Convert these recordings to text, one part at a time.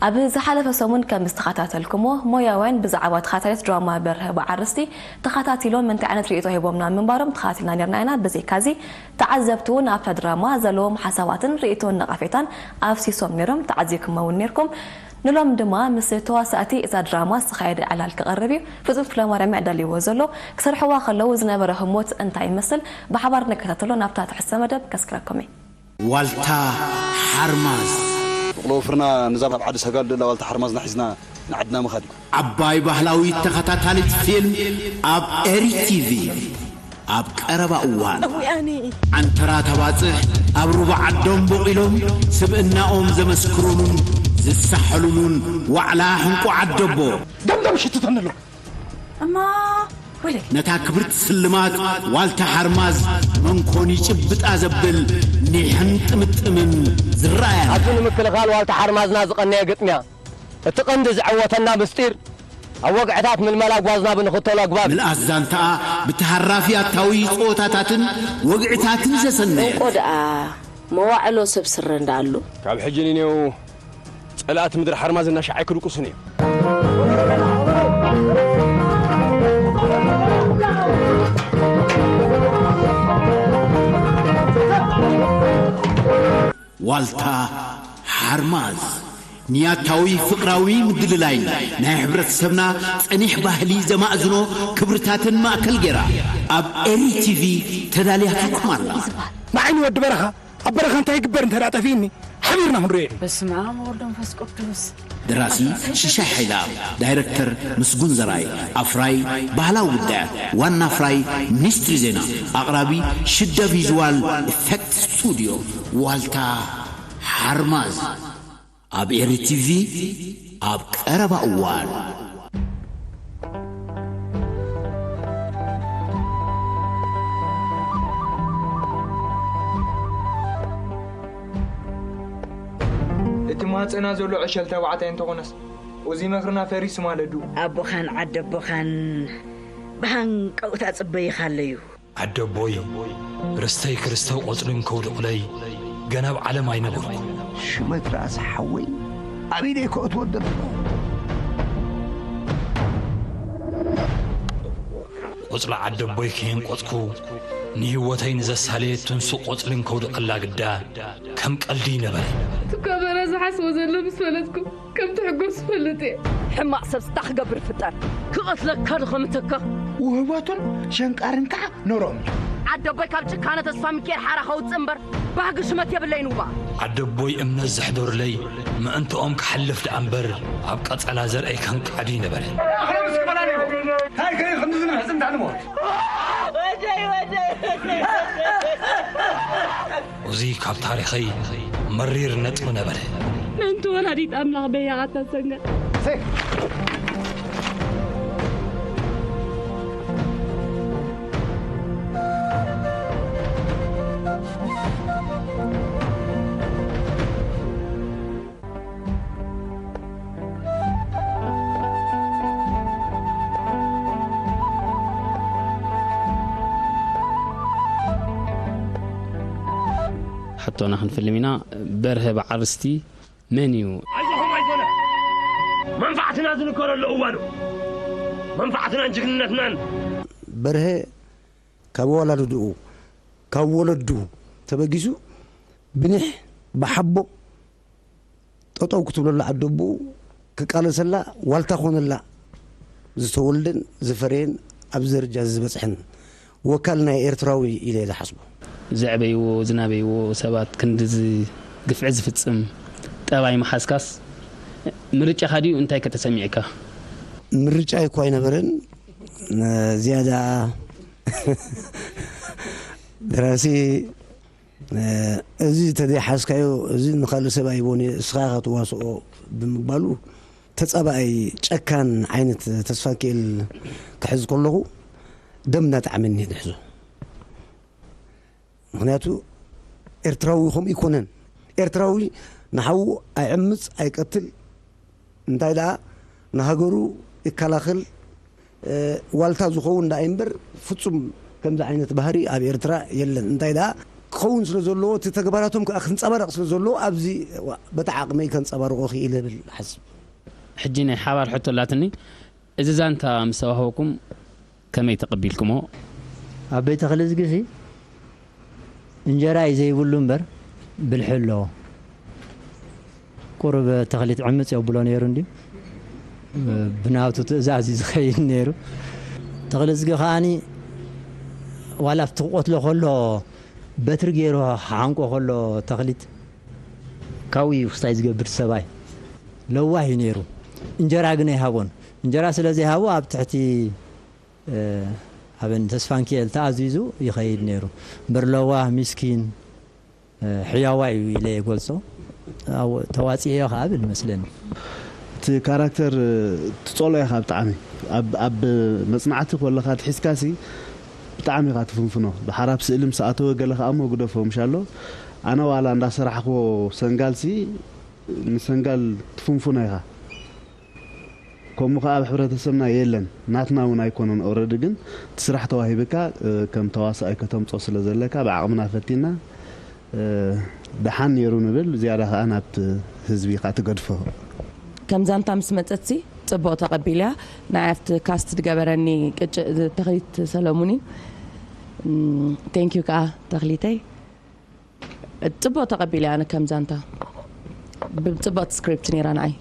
ኣብ ዝሓለፈ ሰሙን ከም ዝተኸታተልኩሞ፣ ሞያውያን ብዛዕባ ተኸታታሊት ድራማ በርሀ በዓል ርስቲ ተኸታቲሎም እንታይ ዓይነት ርእይቶ ሂቦምና ምንባሮም ተኸታቲልና ነርና ኢና። ብዘይካዚ፣ ተዓዘብቲ እውን ኣብታ ድራማ ዘለዎም ሓሳባትን ርእይቶን ነቐፌታን ኣፍሲሶም ነይሮም። ተዓዚብኩሞ እውን ነይርኩም። ንሎም ድማ ምስ ተዋሳእቲ እዛ ድራማ ዝተኻየደ ዕላል ክቐርብ እዩ። ፍጹም ክፍለማርያም ኣዳልይዎ ዘሎ። ክሰርሕዋ ከለዉ ዝነበረ ህሞት እንታይ ይመስል? ብሓባር ንከታተሎ። ናብታ ትሕዝቶ መደብ ከስግረኩም እየ። ዋልታ ሓርማዝ። ብቕሎ ወፍርና ንዛብ ኣብ ዓዲ ሰጋል ደላ ዋልታ ሓርማዝና ሒዝና ንዓድና ምኻድ እዩ። ዓባይ ባህላዊት ተኸታታሊት ፊልም ኣብ ኤሪ ቲቪ ኣብ ቀረባ እዋን። እውያኒ። ዓንተራ ተባጽሕ ኣብ ሩባ ዓዶም ቦቒሎም ስብእናኦም ዘመስክሩሉን ዝሳሐሉሉን ዋዕላ ሕንቁ ዓደቦ። ደምደም ሽትተኒ ኣሎ። እማ ወለይ። ነታ ክብርቲ ስልማት ዋልታ ሓርማዝ መንኮን ይጭብጣ ዘብል ኒሕን ጥምጥምን ዝረኣያ። ኣብዚ ንምክልኻል ዋልታ ሓርማዝና ዝቐነየ ግጥምያ። እቲ ቀንዲ ዝዕወተና ምስጢር ኣብ ወግዕታት ምልመላ ጓዝና ብንኽተሎ ኣግባብ። ምልኣት ዛንታኣ ብተሃራፊ ኣታዊ ጸወታታትን ወግዕታትን ዘሰነየት። እንቆ ደኣ መዋዕሎ ሰብ ስረ እንዳኣሉ። ካብ ሕጂ ንኔው ጸላእቲ ምድሪ ሓርማዝ እናሻዓይ ክድቁሱን እዮም። ዋልታ ሓርማዝ ንያታዊ ፍቕራዊ ምድልላይን ናይ ሕብረተሰብና ጸኒሕ ባህሊ ዘማእዝኖ ክብርታትን ማእከል ገይራ ኣብ ኤሪ ቲቪ ተዳልያትልኩም ኣላ። ንዓይኒ ወዲ በረኻ ኣብ በረኻ እንታይ ይግበር እንተ ደኣ ጠፊእኒ፣ ሓቢርና ክንሪኦ እዩ። በስመ ኣብ ወወልድ ወመንፈስ ቅዱስ። ደራሲ ሽሻይ ሓይለኣብ፣ ዳይረክተር ምስጉን ዘርኣይ፣ ኣፍራይ ባህላዊ ጉዳያት፣ ዋና ኣፍራይ ሚኒስትሪ ዜና፣ ኣቕራቢ ሽደ ቪዥዋል ኢፌክት ስቱድዮ፣ ዋልታ ሓርማዝ። ኣብ ኤሪ ቲቪ ኣብ ቀረባ እዋን። እቲ ማህጸና ዘሎ ዕሸል ተባዕታይ እንተኾነስ፣ እዚ መኽርና ፈሪሱ ማለት ድዩ? ኣቦኻን ዓደቦኻን ብሃንቀውታ ጽበይኻ ኣለዩ። ዓደቦይ፣ ርስተይ ክርስተው ቆጽሊ እንከውድቕለይ፣ ገና ኣብ ዓለም ኣይነበርኩ። ሽመት ራእሲ ሓወይ፣ ኣብ ኢደይ ከእትወ ደለኹ። ቆጽሊ ዓደቦይ ከየንቆጽኩ፣ ንህይወተይ ንዘሳለየት ትንሱቕ ቆጽሊ እንከውድቐላ ግዳ፣ ከም ቀልዲ ይነበረ። ትኳ በረ ዝሓስቦ ዘሎ ምስ ፈለጥኩ፣ ከም ትሕጎስ እፈልጥ እየ። ሕማቕ ሰብ ስታ ክገብር ፍጠር። ክቐትለካ ዶ ከምተካ? ውህበቱን ሸንቃርን ከዓ ኖሮም። ዓደቦይ ካብ ጭካነ ተስፋ ሚካኤል ሓራ ከውፅእ እምበር፣ ባህጊ ሽመት የብለይን ውባ። ዓደቦይ እምነት ዘሕደሩለይ፣ ምእንትኦም ክሓልፍ ደኣ እምበር፣ ኣብ ቀጸላ ዘርአይ ከንቃዲ ነበረ። ኣኽሎም እስኪ በላኒ። እንታይ ከ ከምዚ ዝንሕጽ እንታይ ንሞት? ወደይ፣ ወደይ፣ ወደይ። እዚ ካብ ታሪኸይ መሪር ነጥቢ ነበረ። ምእንቲ ወላዲት ኣምላኽ በያቓ ተሰንገ። ሕቶና ክንፍልም ኢና። በርሀ በዓል ርስቲ መን እዩ? ኣይዞኹም፣ ኣይዞነ። መንፋዕትና ዝንከረሉ እዋኑ። መንፋዕትናን ጅግንነትናን። በርሀ ካብ ኣወላልድኡ፣ ካብ ወለዱ ተበጊሱ ብኒሕ ብሓቦ ጠጠው ክትብለሉ ዓደቦኡ ክቃለሰላ ዋልታ ኮነላ ዝተወልደን ዝፈረየን ኣብዚ ደረጃ እዚ ዝበጽሐን ወካል ናይ ኤርትራዊ ኢለ እየ ዝሓስቦ። ዘዕበይዎ፣ ዝናበይዎ ሰባት ክንድዚ ግፍዒ ዝፍጽም ጠባይ ምሓዝካስ ምርጫኻ ድዩ? እንታይ ከተሰሚዕካ? ምርጫ እኮ ኣይነበረን። ዝያዳ ደራሲ፣ እዚ ተዘይሓዝካዮ፣ እዚ ንኻልእ ሰብ ኣይቦን እየ፣ እስኻ ኢኻ ትዋስኦ ብምባሉ፣ ተጻባኣይ ጨካን ዓይነት ተስፋኪኤል ክሕዝ ከለኹ፣ ደም እናጠዓመኒ እየ ዝሕዞ። ምኽንያቱ ኤርትራዊ ከምኡ ኣይኮነን። ኤርትራዊ ንሓዉ ኣይዕምጽ፣ ኣይቀትል፣ እንታይ ደኣ ንሃገሩ ይከላኸል፣ እ፣ ዋልታ ዝኸውን ደኣ እምበር ፍጹም ከምዚ ዓይነት ባህሪ ኣብ ኤርትራ የለን። እንታይ ደኣ ክኸውን ስለ ዘለዎ፣ እቲ ተግባራቶም ከዓ ክንጸባረቕ ስለ ዘለዎ፣ ኣብዚ በታ ዓቕመይ ከንጸባርቖ ክኢለ ብል ሓስብ። ሕጂ ናይ ሓባር ሕቶ ኣላትኒ። እዚ ዛንታ ምስ ተዋህበኩም ከመይ ተቐቢልኩሞ? ኣበይ ተኽሊ ዝግሲ እንጀራ እዩ ዘይብሉ እምበር ብልሒ ኣለዎ። ቁሩብ ተኽሊት ዕምፅ የብሎ ነይሩ እንዲ ብናቱ ትእዛዝ እዩ ዝኸይድ ነይሩ። ተኽሊ ዝጊ ከዓኒ ዋላ ኣብቲ ክቆትሎ ከሎ በትሪ ገይሩ ሓንቆ ከሎ ተኽሊት ካብኡ እዩ ክስታይ ዝገብር ሰባይ ለዋህ እዩ ነይሩ። እንጀራ ግን ኣይሃቦን። እንጀራ ስለ ዘይሃቦ ኣብ ትሕቲ ኣበን ተስፋንኪኤል ተኣዚዙ ይኸይድ ነይሩ። እምበር ለዋህ፣ ሚስኪን፣ ሕያዋይ እዩ ኢለ የገልጾ። ተዋጺኤዮ ከኣ ብል መስለኒ። እቲ ካራክተር ትጸሎ ኢኻ ብጣዕሚ ኣብ መጽናዕቲ ኮለኻ ትሒዝካሲ ብጣዕሚ ኢኻ ትፍንፍኖ። ድሓር ኣብ ስእሊ ምስ ኣተወ ገለ ከኣ እሞ ግደፎ ምሻሎ። ኣነ ዋላ እንዳሰራሕክዎ ሰንጋልሲ ንሰንጋል ትፍንፍኖ ኢኻ። ከምኡ ከኣ ኣብ ሕብረተሰብና የለን፣ ናትና እውን ኣይኮነን። ኦረዲ ግን እቲ ስራሕ ተዋሂብካ ከም ተዋሳኣይ ከተምጾ ስለ ዘለካ ብዓቕምና ፈቲና ደሓን ነይሩ ንብል። ዝያዳ ከኣ ናብቲ ህዝቢ ኢኻ ትገድፎ። ከም ዛንታ ምስ መጸትሲ ጽቡቕ ተቐቢልያ። ንዓይ ኣብቲ ካስት ዝገበረኒ ቅጭ ተኽሊት ሰለሙን እዩ። ቴንኪዩ ከኣ ተኽሊተይ። ጽቡቕ ተቐቢለ ኣነ ከም ዛንታ ብጽቡቕቲ ስክሪፕት ነይራ ንዓይ።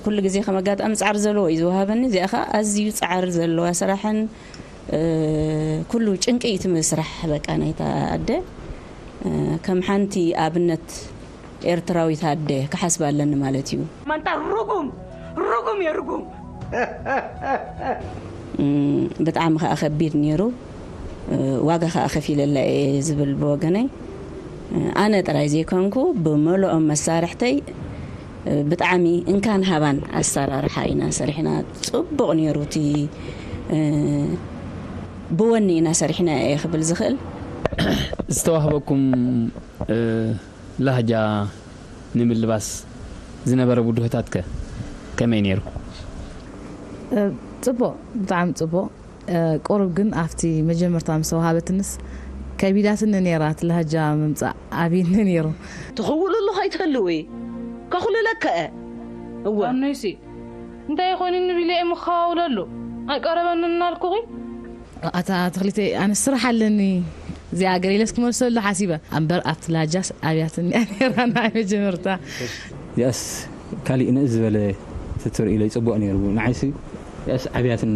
ኩሉ ግዜ ከም ኣጋጣሚ ጻዕሪ ዘለዎ እዩ ዝወሃበኒ። እዚኣ ኸዓ ኣዝዩ ጻዕሪ ዘለዋ ስራሕን ኩሉ ጭንቂ እዩ እቲ ምስራሕ በቃ ናይታ ኣደ ከም ሓንቲ ኣብነት ኤርትራዊት ኣደ ክሓስባ ኣለኒ ማለት እዩ። ማንታ ርጉም ርጉም እየ ርጉም። ብጣዕሚ ከዓ ከቢድ ነይሩ። ዋጋ ከዓ ከፊለላ እየ ዝብል ብወገነይ ኣነ ጥራይ ዘይኮንኩ ብመልኦም መሳርሕተይ ብጣዕሚ እንካን ሃባን ኣሰራርሓ ኢና ሰሪሕና። ፅቡቕ ነይሩ እቲ ብወኒ ኢና ሰሪሕና እየ ክብል ዝኽእል። ዝተዋህበኩም ላህጃ ንምልባስ ዝነበረ ብድሆታት ከ ከመይ ነይሩ? ጽቡቕ፣ ብጣዕሚ ጽቡቕ። ቁሩብ ግን ኣብቲ መጀመርታ ምስ ተዋሃበትንስ ከቢዳትኒ ነይራ፣ እቲ ላህጃ ምምጻእ ኣብይኒ ነይሩ። ትኽውልሉ ከይትህልዊ ከኹልለከ እየ። እወ። ኣነይሲ እንታይ ኮይኑ ንቢለ እየ ምኸዋውለሉ ኣይቀረበንን እናልኩኺ ኣታ ተኽሊተይ ኣነ ስራሕ ኣለኒ እዚኣ ገለ ኢለስ ክመልሰሉ ሓሲበ እምበር ኣብቲ ላጃስ ኣብያትኒ እያ ነይራ ናይ መጀመርታ። ያስ ካሊእ ንእስ ዝበለ ትትርእይለይ ጽቡቕ ነይሩ ንዓይሲ ያስ ኣብያትኒ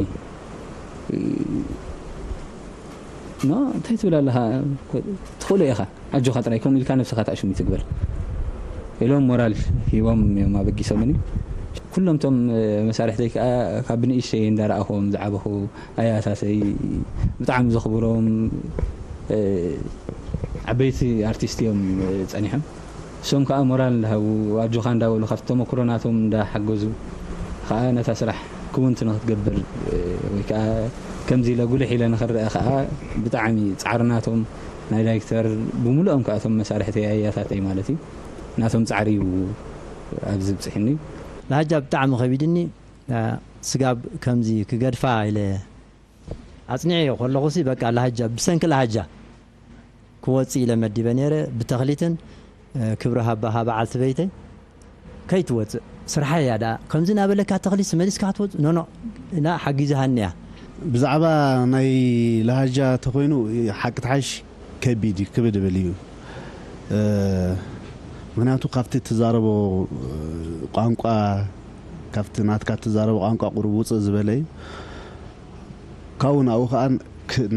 ኖ እንታይ ትብል ኣለኻ ትኽእሎ ኢኻ ኣጆኻ ጥራይ ከምኡ ኢልካ ነብስኻ ተኣሽሙ ይትግበር ኢሎም ሞራል ሂቦም እዮም ኣበጊሶምኒ። ኩሎም እቶም መሳርሕተይ ከዓ ካብ ብንእሽተይ እንዳረኣኹዎም ዝዓበኹ ኣያታተይ ብጣዕሚ ዘኽብሮም ዓበይቲ ኣርቲስት እዮም ፀኒሖም። እሶም ከዓ ሞራል እንዳሃቡ ኣጆኻ እንዳበሉ ካብቲ ተመክሮ ናቶም እንዳሓገዙ ከዓ ነታ ስራሕ ክውንቲ ንክትገብር ወይ ከዓ ከምዚ ኢለ ጉልሕ ኢለ ንክረአ ከዓ ብጣዕሚ ፃዕሪ ናቶም ናይ ዳይሬክተር ብምሉኦም ከዓ እቶም መሳርሕተይ ኣያታተይ ማለት እዩ ናቶም ፃዕሪ እዩ ኣብዚ ብፅሕኒ። ላሃጃ ብጣዕሚ ከቢድኒ ስጋብ ከምዚ ክገድፋ ኢለ ኣጽኒዐዮ ከለኹሲ በቃ ላሃጃ ብሰንኪ ላሃጃ ክወጽእ ኢለ መዲበ ነይረ ብተኽሊትን ክብሪ ሃባ ሃባ ዓልቲ በይተይ ከይትወጽእ ስርሓ እያ ደኣ ከምዚ እናበለካ ተኽሊስ መሊስካ ክትወጽእ ኖኖ እና ሓጊዝሃኒ እያ። ብዛዕባ ናይ ላሃጃ ተኾይኑ ሓቂ ትሓይሽ ከቢድ እዩ ክብድ ብል እዩ። ምክንያቱ ካብቲ ትዛረቦ ቋንቋ ካብቲ ናትካ ትዛረቦ ቋንቋ ቁሩብ ውፅእ ዝበለ እዩ። ካብኡ ናብኡ ከዓ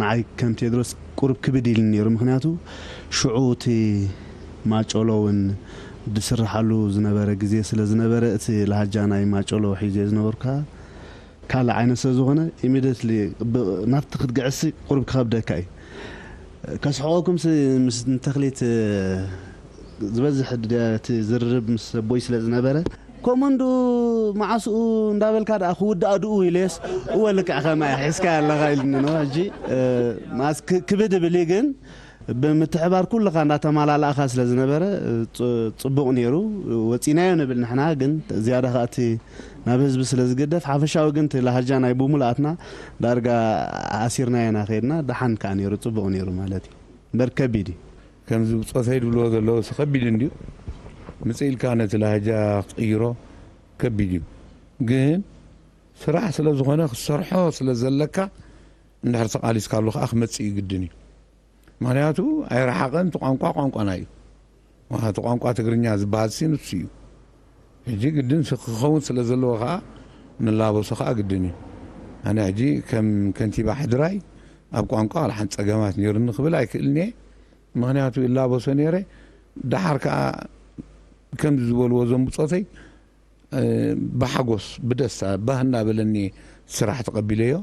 ንዓይ ከም ቴድሮስ ቁሩብ ክብድ ኢልኒ ነይሩ። ምክንያቱ ሽዑ እቲ ማጨሎ እውን ዝስርሓሉ ዝነበረ ግዜ ስለ ዝነበረ እቲ ላሃጃ ናይ ማጨሎ ሒዘ ዝነበርኩ ከዓ ካልእ ዓይነት ስለ ዝኾነ ኢሚደትሊ ናብቲ ክትግዕስ ቁሩብ ክኸብደካ እዩ። ከስሕቐኩም ምስ ንተኽሊት ዝበዝሕ እቲ ዝርርብ ምስ ኣቦይ ስለ ዝነበረ ኮመንዱ መዓስኡ እንዳበልካ ደኣ ክውዳእ ድኡ ኢለስ እወ ልክዕ ከማይ ሒዝካ ኣለኻ ኢልኒ ነው ሕጂ ማስ ክብድ ብሊ ግን ብምትሕባር ኩልኻ እንዳተማላላእኻ ስለ ዝነበረ ጽቡቕ ነይሩ። ወጺናዮ ንብል ንሕና ግን ዝያዳ ከኣ እቲ ናብ ህዝቢ ስለ ዝግደፍ ሓፈሻዊ ግን እቲ ላሃጃ ናይ ብሙሉኣትና ዳርጋ ኣሲርናዮ ኢና ከይድና። ደሓን ከኣ ነይሩ ጽቡቕ ነይሩ ማለት እዩ። እምበር ከቢድ እዩ። ከምዚ ብጾተይ ዝብልዎ ዘለዉ ከቢድ እንድዩ። ምጽእ ኢልካ ነቲ ላህጃ ክትቕይሮ ከቢድ እዩ። ግን ስራሕ ስለ ዝኾነ ክትሰርሖ ስለ ዘለካ፣ እንድሕር ተቓሊስካሉ ከኣ ክመጽእ እዩ ግድን እዩ። ምኽንያቱ ኣይረሓቐን፣ እቲ ቋንቋ ቋንቋና እዩ። እቲ ቋንቋ ትግርኛ ዝበሃል ሲ ንሱ እዩ። ሕጂ ግድን ሲ ክኸውን ስለ ዘለዎ ከኣ ንላበሶ ከኣ ግድን እዩ። ኣነ ሕጂ ከም ከንቲባ ሕድራይ ኣብ ቋንቋ ዋላ ሓንቲ ጸገማት ነይሩኒ ክብል ኣይክእልን እየ። ምኽንያቱ ይላበሶ ነይረ። ደሓር ከኣ ከምዚ ዝበልዎ እዞም ብጾተይ፣ እ፣ ብሓጎስ፣ ብደስታ፣ ባህ እናበለኒ ስራሕ ተቐቢለዮ።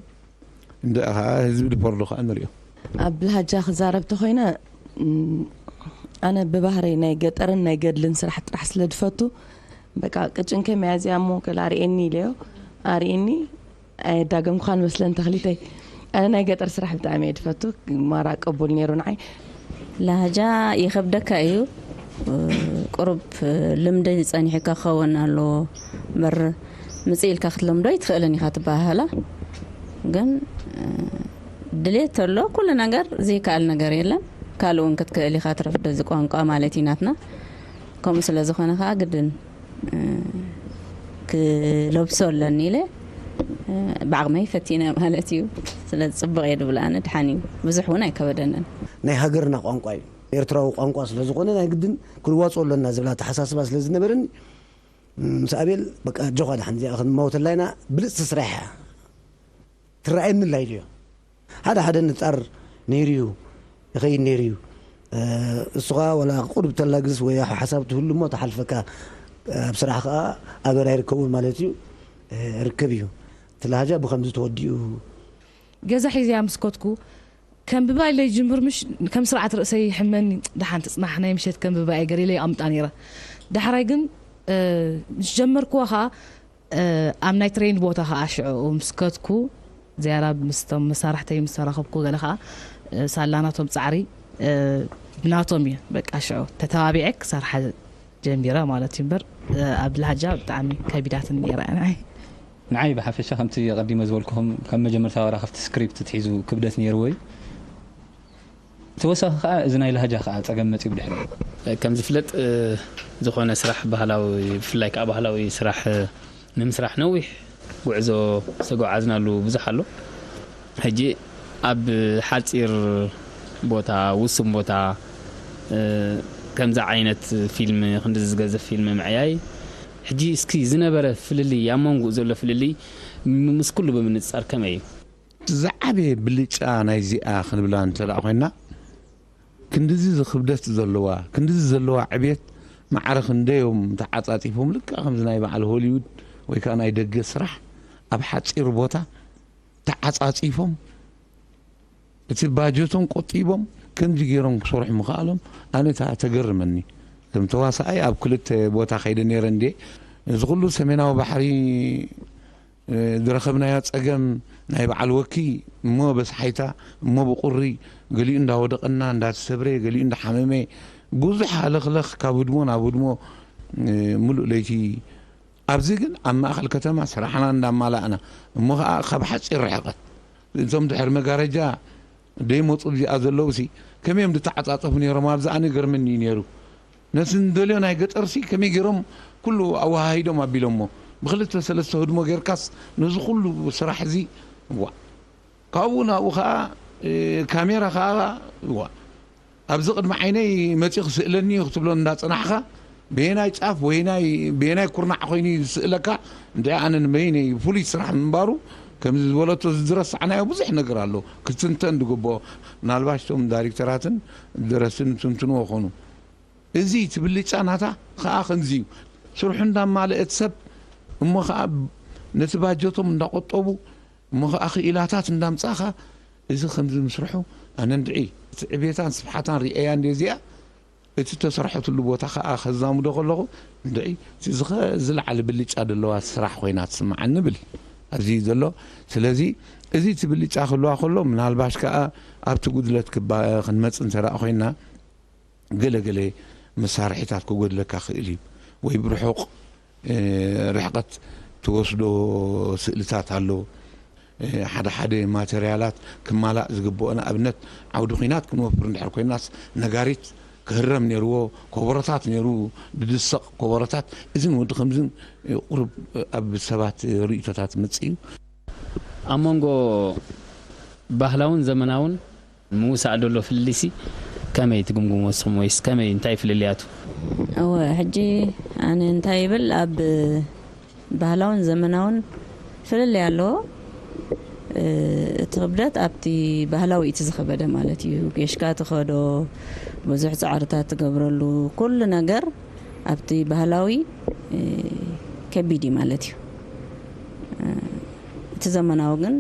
እንደ ኸዓ ህዝቢ ድፈርዶ ኸዓ ንሪኦ። ኣብ ላህጃ ክዛረብ ተኾይነ፣ እም፣ ኣነ ብባህረይ ናይ ገጠርን ናይ ገድልን ስራሕ ጥራሕ ስለ ድፈቱ፣ በቃ ቅጭን ከመይ እያ እዚኣ እሞ ገለ ኣርእየኒ ኢለዮ። ኣርእየኒ፣ ኣየዳገምኩኻን መስለን ተኽሊተይ። ኣነ ናይ ገጠር ስራሕ ብጣዕሚ እየ ድፈቱ፣ ማራ ቅቡል ነይሩ ንዓይ። ላህጃ ይኸብደካ እዩ። ቁሩብ ልምዲ ጸኒሑካ ክኸውን ኣለዎ እምበር፣ ምጽእ ኢልካ ክትለምዶ ኣይትኽእልን ኢኻ ትበሃሃላ። ግን ድሌት ተሎ ኩሉ ነገር ዘይከኣል ነገር የለን። ካልእ እውን ክትክእል ኢኻ ትረፍዶ እዚ ቋንቋ ማለት እዩ ናትና። ከምኡ ስለ ዝኾነ ከኣ ግድን እ፣ ክለብሶ ኣለኒ ኢለ፣ እ፣ ብዓቕመይ ፈቲነ ማለት እዩ። ስለዚ ጽቡቕ እየ ድብል ኣነ፣ ድሓን እዩ። ብዙሕ እውን ኣይከበደንን። ናይ ሃገርና ቋንቋ እዩ። ኤርትራዊ ቋንቋ ስለ ዝኾነ ናይ ግድን ክንዋጽኦ ኣለና ዝብል ኣተሓሳስባ ስለ ዝነበረኒ፣ ም፣ ምስ ኣቤል በቃ ኣጆኻ ድሓን እዚኣ ክንማወተላ ኢና፣ ብልጽቲ ስራሕ እያ። ትረኣየኒ ኣላ ኢሉዮ። ሓደ ሓደ ንጣር ነይሩ እዩ፣ ይኸይድ ነይሩ እዩ። እ፣ እሱ ኸኣ ዋላ ቁሩብ ተላግስ ወይ ሓሳብ ትህሉ እሞ ትሓልፈካ፣ ኣብ ስራሕ ኸኣ ኣበር ኣይርከቡን ማለት እዩ። እ፣ ርከብ እዩ። እቲ ላህጃ ብኸምዚ ተወዲኡ። ገዛ ሒዘያ ምስ ከድኩ፣ ከንብባ ኢለ ይጅምር፣ ምሽ ከም ስርዓት ርእሰይ ይሕመኒ። ደሓን ትጽናሕ፣ ናይ ምሸት ከንብባ እየ ገለ ኢለ ይኣምጣ ነይረ። ዳሕራይ ግን፣ እ፣ ምስ ጀመርክዋ ኸኣ፣ እ፣ ኣብ ናይ ትሬን ቦታ ኸኣ ሽዑ ምስ ከድኩ፣ ዝያዳ ምስቶም መሳርሕተይ ምስ ተራኸብኩ፣ ገለ ኸኣ፣ እ፣ ሳላ ናቶም ጻዕሪ፣ እ፣ ብናቶም እየ በቃ ሽዑ ተተባቢዐ ክሰርሓ ጀሚረ ማለት እዩ እምበር፣ እ፣ ኣብ ላህጃ ብጣዕሚ ከቢዳትኒ ነይራ እያ ንዓይ። ንዓይ ብሓፈሻ ከምቲ ኣቐዲመ ዝበልኩኹም፣ ካብ መጀመርታ ዋላ ካብቲ ስክሪፕት ኣትሒዙ ክብደት ነይርዎ እዩ። ተወሳኺ ከኣ እዚ ናይ ላህጃ ከኣ ጸገም መጺኡ ብድሕሪኡ። ከም ዝፍለጥ፣ እ፣ ዝኾነ ስራሕ ባህላዊ፣ ብፍላይ ከኣ ባህላዊ ስራሕ፣ እ፣ ንምስራሕ ነዊሕ ጉዕዞ ዝተጓዓዝናሉ ብዙሕ ኣሎ። ሕጂ ኣብ ሓጺር ቦታ፣ ውሱን ቦታ፣ እ፣ ከምዚ ዓይነት ፊልም፣ ክንዲ ዝገዝፍ ፊልም ምዕያይ፣ ሕጂ እስኪ ዝነበረ ፍልልይ፣ ኣብ መንጎኡ ዘሎ ፍልልይ ም-፣ ምስ ኩሉ ብምንጻር ከመይ እዩ? ዝዓበየ ብልጫ ናይዚኣ ክንብላ እንተ ደኣ ኮይና፣ ክንድዚ ዝኽብደት ዘለዋ፣ ክንድዚ ዘለዋ ዕብየት ማዕረ ክንደዮም ተዓጻጺፎም፣ ልክዕ ከምዚ ናይ በዓል ሆሊውድ ወይ ከኣ ናይ ደገ ስራሕ ኣብ ሓጺር ቦታ ተዓጻጺፎም፣ እቲ ባጀቶም ቆጢቦም፣ ከምዚ ገይሮም ክሰርሑ ምኽኣሎም፣ ኣነ እታ ተገርመኒ። ከም ተዋሳኣይ ኣብ ክልተ ቦታ ከይደ ነይረ እንድየ። እዚ ኩሉ ሰሜናዊ ባሕሪ እ፣ ዝረኸብናዮ ጸገም ናይ በዓል ወኪ እሞ በስሓይታ እሞ ብቑሪ ገሊኡ እንዳወደቐና እንዳተሰብረ ገሊኡ እንዳሓመመ ብዙሕ ሃለኽለኽ ካብ ህድሞ ናብ ህድሞ፣ እ፣ ምሉእ ለይቲ ኣብዚ ግን ኣብ ማእከል ከተማ ስራሕና እንዳማላእና እሞ ኸኣ ካብ ሓጺር ርሕቐት እቶም ድሕሪ መጋረጃ ደይመጹ እዚኣ ዘለውሲ ከመይ እዮም ዝተዓጻጸፉ ነይሮም? ኣብዚ ኣነ ገርመኒ እዩ ነይሩ። ነቲ እንደልዮ ናይ ገጠርሲ ከመይ ገይሮም ኩሉ ኣወሃሂዶም ኣቢሎሞ? ብክልተ ሰለስተ ህድሞ ጌርካስ ነዚ ኩሉ ስራሕ እዚ፣ ዋ። ካብኡ ናብኡ ከኣ፣ እ፣ ካሜራ ከኣ፣ ዋ። ኣብዚ ቅድሚ ዓይነይ መጺኡ ክስእለኒ እዩ ክትብሎ እንዳጸናሕካ፣ በየናይ ጫፍ፣ ወይናይ፣ በየናይ ኩርናዕ ኮይኑ እዩ ዝስእለካ? እንድዒ ኣነ ንበይነይ ፍሉይ ስራሕ ምንባሩ፣ ከምዚ ዝበለቶ እዚ ዝረሳዕናዮ ብዙሕ ነገር ኣሎ፣ ክትንተን ዝግብኦ። ምናልባሽ እቶም ዳይሬክተራትን ደረስትን ይትንትንዎ ኾኑ። እዚ እቲ ብልጫ ናታ ኸኣ ከምዚ እዩ። ስርሑ እንዳማልአ እቲ ሰብ እሞ ኸኣ ነቲ ባጀቶም እንዳቖጠቡ እሞ ኸኣ ክኢላታት እንዳምጻእኻ እዚ ከምዚ ምስርሑ ኣነ እንድዒ እቲ ዕቤታን ስፍሓታን ርእየያ እንደ እዚኣ እቲ ተሰርሐትሉ ቦታ ኸኣ ከዛምዶ ከለኹ እንድዒ እቲ ዝኸ-፣ ዝለዓለ ብልጫ ዘለዋ ስራሕ ኮይና ትስምዓኒ ብል ኣብዚ እዩ ዘሎ። ስለዚ እዚ እቲ ብልጫ ክህልዋ ከሎ ምናልባሽ ከኣ ኣብቲ ጉድለት ክባ-፣ ክንመጽእ እንተ ደኣ ኮይንና ገለ ገለ መሳርሒታት ክጎድለካ ክእል እዩ። ወይ ብርሑቕ፣ እ፣ ርሕቐት ትወስዶ ስእልታት ኣሎ። እ፣ ሓደ ሓደ ማተርያላት ክማላእ ዝግብኦ፣ ንኣብነት ዓውዲ ኲናት ክንወፍር እንድሕር ኮይንናስ ነጋሪት ክህረም ነይርዎ። ኮቦሮታት ነይሩ፣ ብድሰቕ ኮቦሮታት። እዝን ወዲ ከምዝን ቁሩብ ኣብ ሰባት ርእይቶታት መጽእ እዩ። ኣብ መንጎ ባህላውን ዘመናውን ምውሳእ ዘሎ ፍልልይሲ ከመይ ትግምግሞ ንስኹም? ወይስ ከመይ፣ እንታይ ፍልልያቱ? እወ፣ ሕጂ ኣነ እንታይ ይብል፣ ኣብ ባህላውን ዘመናውን ፍልልይ ኣለዎ። እቲ ክብደት ኣብቲ ባህላዊ እቲ ዝኸበደ ማለት እዩ። ጌሽካ ትኸዶ፣ ብዙሕ ፃዕርታት ትገብረሉ፣ ኩሉ ነገር ኣብቲ ባህላዊ ከቢድ እዩ ማለት እዩ። እቲ ዘመናዊ ግን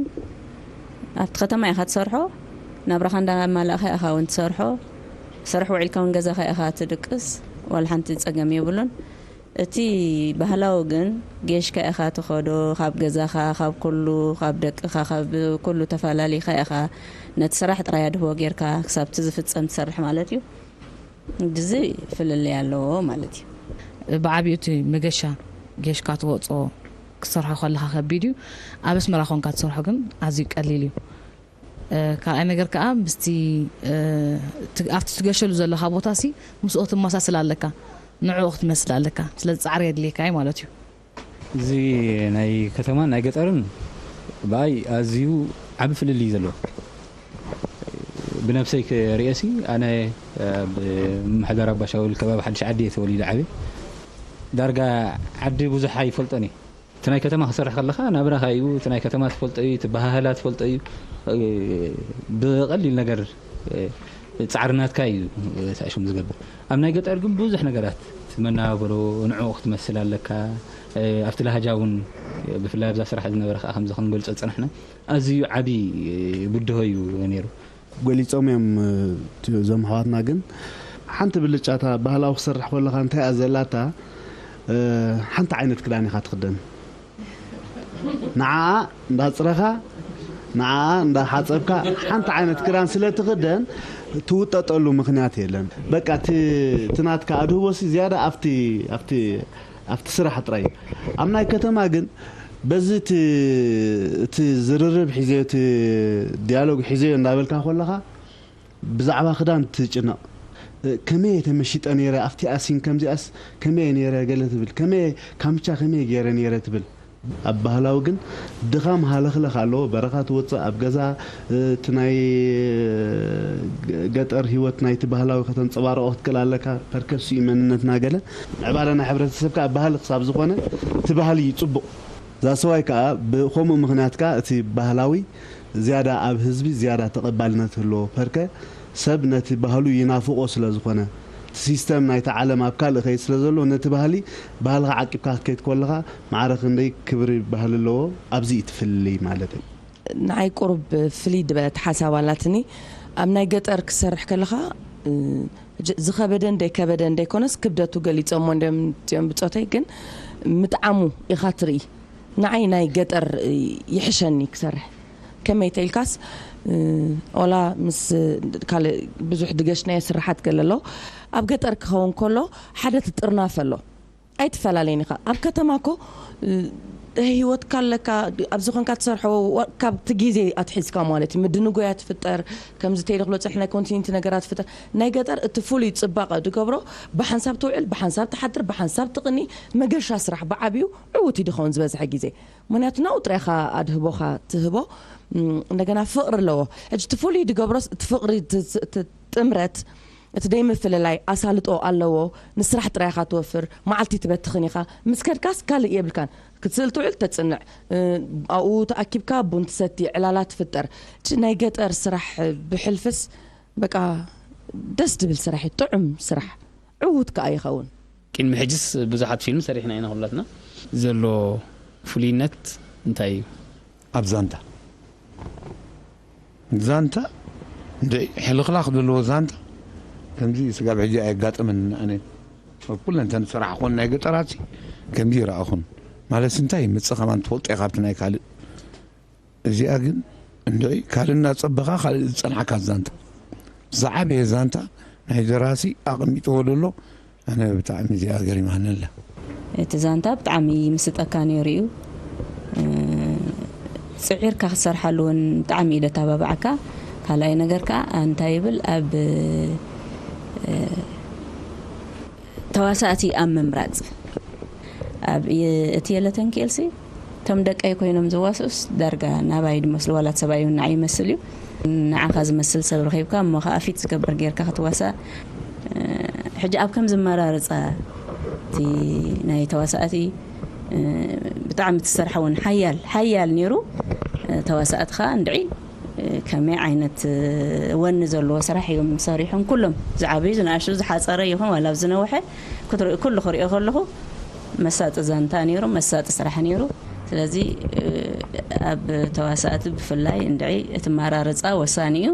ኣብቲ ከተማ ኢኻ ትሰርሖ፣ ናብራኻ እንዳማላእኻ ኢኻ እውን ትሰርሖ። ስራሕ ውዒልካ እውን ገዛኻ ኢኻ ትድቅስ፣ ዋላ ሓንቲ ፀገም የብሉን። እቲ ባህላዊ ግን ጌሽካ ኢኻ ትኸዶ፣ ካብ ገዛኻ፣ ካብ ኩሉ፣ ካብ ደቅኻ፣ ካብ ኩሉ ተፈላሊኻ ኢኻ ነቲ ስራሕ ጥራይ ኣድህቦ ጌርካ ክሳብ እቲ ዝፍጸም ትሰርሕ ማለት እዩ። ድዚ ፍልልይ ኣለዎ ማለት እዩ። ብዓብዩ እቲ መገሻ ጌሽካ ትወፅኦ ክትሰርሖ ከለኻ ከቢድ እዩ። ኣብ ኣስመራ ኮንካ ትሰርሖ ግን ኣዝዩ ቀሊል እዩ። ካልኣይ ነገር ከዓ ምስቲ ኣብቲ ትገሸሉ ዘለካ ቦታ ሲ ምስኦ ትመሳስል ኣለካ፣ ንዕኡ ክትመስል ኣለካ። ስለዚ ፃዕሪ የድልየካ እዩ ማለት እዩ። እዚ ናይ ከተማን ናይ ገጠርን ብኣይ ኣዝዩ ዓቢ ፍልልይ እዩ ዘለዎ። ብነብሰይ ክርእዮ ሲ ኣነ ኣብ ምምሕዳር ኣባሻውል ከባቢ ሓድሽ ዓዲ እየ ተወሊደ ዓብየ። ዳርጋ ዓዲ ብዙሕ ኣይፈልጦን እየ። እቲ ናይ ከተማ ክሰርሕ ከለኻ ናብራኻ እዩ፣ እቲ ናይ ከተማ ትፈልጦ እዩ፣ እቲ ባህህላ ትፈልጦ እዩ። ብቐሊል ነገር ፃዕሪ ናትካ እዩ ተኣሽሙ ዝገብር። ኣብ ናይ ገጠር ግን ብዙሕ ነገራት እቲ መነባብሮ ንዕኡ ክትመስል ኣለካ። ኣብቲ ላህጃ እውን ብፍላይ ኣብዛ ስራሕ ዝነበረ ከዓ ከምዚ ክንገልፆ ዝፀናሕና ኣዝዩ ዓብዪ ብድሆ እዩ ነይሩ። ገሊፆም እዮም እዞም ኣሕዋትና። ግን ሓንቲ ብልጫታ ባህላዊ ክሰርሕ ከለካ እንታይ እያ ዘላታ፣ ሓንቲ ዓይነት ክዳን ኢካ ትክደን። ንዓኣ እንዳፅረኻ፣ ንዓኣ እንዳሓፀብካ ሓንቲ ዓይነት ክዳን ስለ ትክደን ትውጠጠሉ ምክንያት የለን። በቃ እቲ ናትካ ኣድህቦ ሲ ዝያዳ ኣብቲ ኣብቲ ኣብቲ ስራሕ ጥራይ። ኣብ ናይ ከተማ ግን በዚ እቲ ዝርርብ ሒዘዮ፣ እቲ ዲያሎግ ሒዘዮ እንዳበልካ ከለኻ ብዛዕባ ክዳን ትጭነቕ። ከመይ ተመሺጠ ነይረ ኣብቲ ኣሲን ከምዚኣስ ከመይ ነይረ ገለ ትብል፣ ከመይ ካምቻ ከመይ ገይረ ነይረ ትብል። ኣብ ባህላዊ ግን ድኻም ሃለኽለኽ ኣለዎ። በረኻ ትወፅእ፣ ኣብ ገዛ እቲ ናይ ገጠር ህይወት ናይቲ ባህላዊ ከተንፀባርቆ ክትክእል ኣለካ። ፐርከስ እዩ መንነትና ገለ ምዕባለ ናይ ሕብረተሰብካ ኣብ ባህሊ ክሳብ ዝኾነ እቲ ባህሊ እዩ ፅቡቕ። ዛሰዋይ ከዓ ብከምኡ ምክንያት ከዓ እቲ ባህላዊ ዝያዳ ኣብ ህዝቢ ዝያዳ ተቐባልነት ህልዎ ፐርከ ሰብ ነቲ ባህሉ ይናፍቆ ስለ ዝኾነ እቲ ሲስተም ናይቲ ዓለም ኣብ ካልእ ከይድ ስለ ዘሎ ነቲ ባህሊ ባህልካ ዓቂብካ ክትከይድ ከለካ ማዕረ ክንደይ ክብሪ ባህሊ ኣለዎ። ኣብዚ እዩ ትፍልልይ ማለት እዩ። ንዓይ ቁሩብ ፍልይ ዝበለት ሓሳብ ኣላትኒ። ኣብ ናይ ገጠር ክሰርሕ ከለኻ ዝኸበደን ደይከበደን ደይኮነስ ክብደቱ ገሊፆሞ እንዲዮም እዚኦም ብፆተይ፣ ግን ምጥዓሙ ኢኻ ትርኢ። ንዓይ ናይ ገጠር ይሕሸኒ ክሰርሕ። ከመይ ተኢልካስ ኦላ ምስ ካልእ ብዙሕ ድገሽናዮ ስራሓት ገለ ኣሎ። ኣብ ገጠር ክኸውን ከሎ ሓደ ትጥርናፈ ኣሎ። ኣይትፈላለይን ኢኻ። ኣብ ከተማ እኮ ህይወትካ ኣለካ፣ ኣብ ዝኾንካ ትሰርሖ ካብቲ ግዜ ኣትሒዝካ ማለት እዩ። ምድንጎያ ትፍጠር፣ ከምዚ ተይለ ክሎ ፅንሕ ናይ ኮንቲኒቲ ነገራት ትፍጠር። ናይ ገጠር እቲ ፍሉይ ፅባቐ ዝገብሮ ብሓንሳብ ትውዕል፣ ብሓንሳብ ትሓድር፣ ብሓንሳብ ትቕኒ፣ መገሻ ስራሕ ብዓብዩ ዕውት እዩ ድኸውን ዝበዝሐ ግዜ። ምክንያቱ ናብኡ ጥራይ ኢኻ ኣድህቦኻ ትህቦ። እንደገና ፍቕሪ ኣለዎ። ሕጂ እቲ ፍሉይ ዝገብሮስ እቲ ፍቕሪ፣ እቲ ጥምረት፣ እቲ ደይምፍልላይ ኣሳልጦ ኣለዎ። ንስራሕ ጥራይ ኢኻ ትወፍር፣ መዓልቲ ትበትኽን ኢኻ። ምስ ከድካስ ካልእ የብልካን። ክትስእል ትውዕል ተጽንዕ፣ ኣብኡ ተኣኪብካ ቡን ትሰቲ፣ ዕላላ ትፍጠር። እቲ ናይ ገጠር ስራሕ ብሕልፍስ በቃ ደስ ድብል ስራሕ እዩ፣ ጥዑም ስራሕ፣ ዕዉት ከኣ ይኸውን። ቅድሚ ሕጅስ ብዙሓት ፊልም ሰሪሕና ኢና ኩላትና። ዘሎ ፍሉይነት እንታይ እዩ? ኣብ ዛንታ ዛንታ እንደ ሕልኽላኽ ዘለዎ ዛንታ ከምዚ ስጋብ ሕጂ ኣየጋጠመን። ኣነ ኣብ ኩለን እተን ዝሰራሕኹን ናይ ገጠራት ከምዚ ይረኣኹን። ማለት እንታይ ምጽእ ከማን ትፈልጦ ኢኻ ኣብቲ ናይ ካልእ። እዚኣ ግን እንደ ካልእ እናጸበኻ ካልእ ዝጸንሓካ ዛንታ። ዝዓበየ ዛንታ ናይ ደራሲ ኣቐሚጥዎ ዘሎ ኣነ ብጣዕሚ እዚኣ ገሪማኒ ኣላ። እቲ ዛንታ ብጣዕሚ ይምስጠካ ነይሩ እዩ። ጽዒርካ ክትሰርሓሉ እውን ብጣዕሚ እዩ ደተባብዓካ። ካልኣይ ነገር ከዓ እንታይ ይብል ኣብ ተዋሳእቲ ኣብ ምምራጽ ኣብ እቲ የለተን ኬልሲ እቶም ደቀይ ኮይኖም ዝዋስኡስ ዳርጋ ናባይ ድመስሉ ዋላት ሰብኣይ እውን ንዓይ ይመስል እዩ። ንዓኻ ዝመስል ሰብ ረኺብካ እሞ ከዓ ፊት ዝገብር ጌርካ ክትዋሳእ ሕጂ ኣብ ከም ዝመራርፃ እቲ ናይ ተዋሳእቲ ብጣዕሚ ትሰርሐ እውን ሓያል ሓያል ነይሩ። ተዋሳእቲ ከዓ እንድዒ ከመይ ዓይነት ወኒ ዘለዎ ስራሕ እዮም ሰሪሖም። ኩሎም ዝዓበዩ ዝነኣሽቱ ዝሓፀረ ይኹን ዋላ ኣብ ዝነውሐ ኩሉ ክሪኦ ከለኹ መሳጢ ዛንታ ነይሩ፣ መሳጢ ስራሕ ነይሩ። ስለዚ ኣብ ተዋሳእቲ ብፍላይ እንድዒ እቲ ማራርፃ ወሳኒ እዩ።